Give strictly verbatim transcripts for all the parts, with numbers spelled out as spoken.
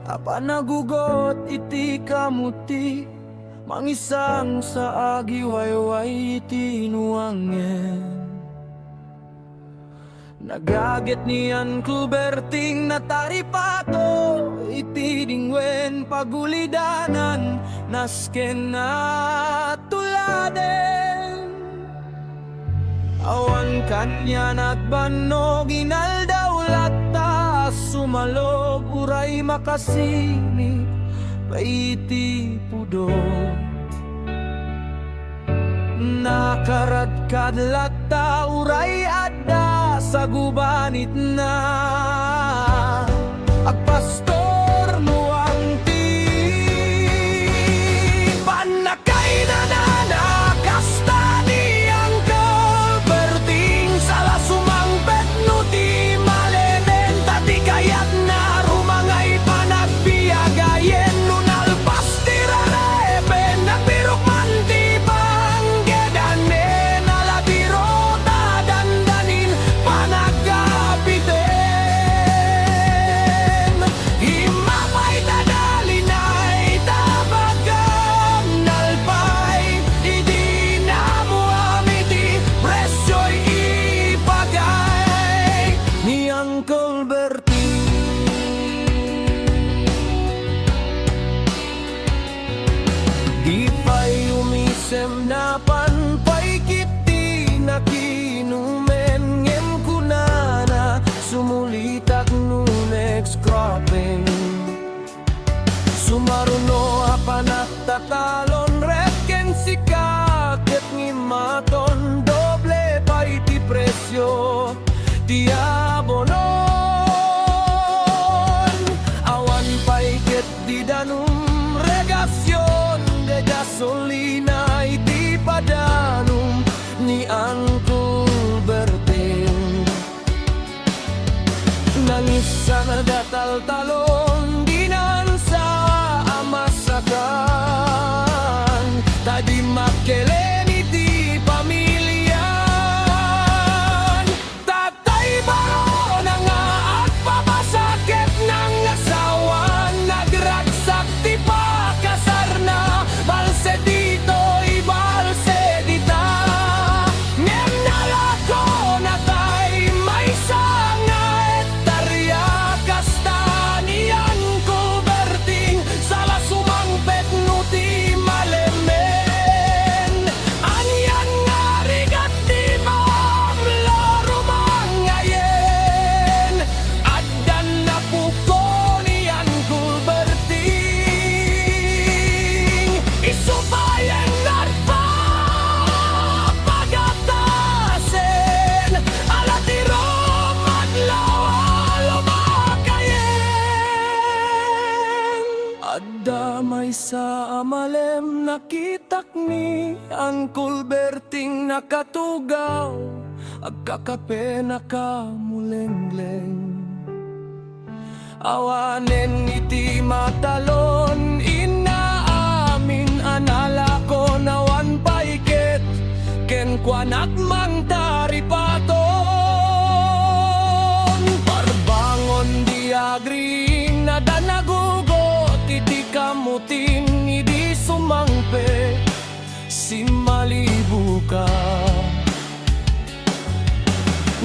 a panagugot iti kamuti, mangisang sa agiwayway iti nuangen. Nagaget ni Uncle Berting nataripato iti dingwen pagulidanan nasken natuladen. Awan kanian agbannog, inaldaw latta a sumalog uray makasinip pay iti pudot. Nakaradkad latta uray adda sagubanitna. Agpastor no anti pannakainanana, kasta ni Uncle Berting, sala sumangpet no ti malemen, ta ti kayatna rumangay panagbiagayen no nalpas ti rarepen, nagbirok man ti panggedanen, ala ti rota dandanin panagkapiten. Immapay ta dalinay ta bagam nalpay, idi namuam iti presioy ipagay ni Uncle Berting. Di pay umisem, napan pay ket ti nakinumen, ngem kunana, sumulitak no next cropping. Sumaruno a panagtatalon, ref ken sika ket ngimmaton, doble pay ti presio ti abonon. Awan pay ket ti danum, regasion de gasolina iti padanum ni Uncle Berting. Nangissan da taltalon, dinansa a masakan, ta di makkelen iti pamilian. Tatay Barona nga agpabasa ket nangasawan, nagragsak ti pakasarna, balse ditoy, balse dita. Ngem nalako natay maysa nga hektarya, kasta ni Uncle Berting, sala sumangpet no ti malemen. Anian nga rigat ti maamlo rumangayen? Addan napuko ni Uncle Berting. Isu pay nga agpapagatasen, ala ti rumadlaw a lumakayen. Adda maysa a malem, nakitak ni Uncle Berting nakatugaw, agkakape, nakamulengleng. Awanen iti matalon, inna amin a nalako, awan pay ket kenkuana agmangtaripaton. Parbangon di agriing, nadanagugot iti kamutin, idi sumangpet, simmalibuka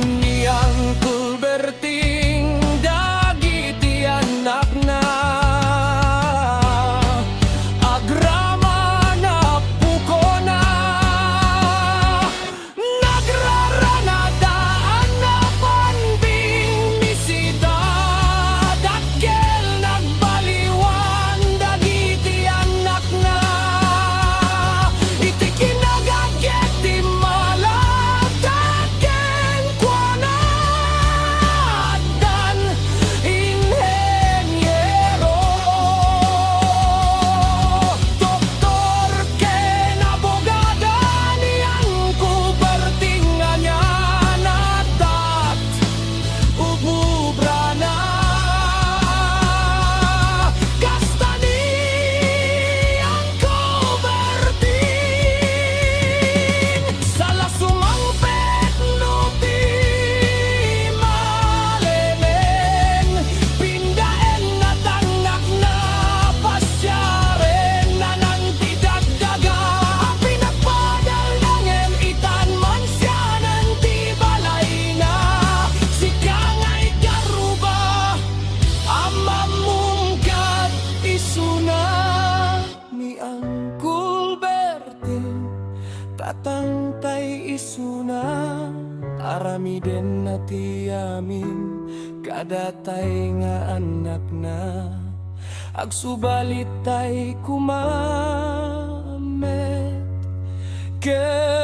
ni Uncle Berting dagiti annakna. Agraman a pukona, nagraranada a napan bingmisida, dakkel nagbaliwan dagiti annakna. Iti kinagagget ti ti amin kadatay nga annakna. Agsubalittay koma met ket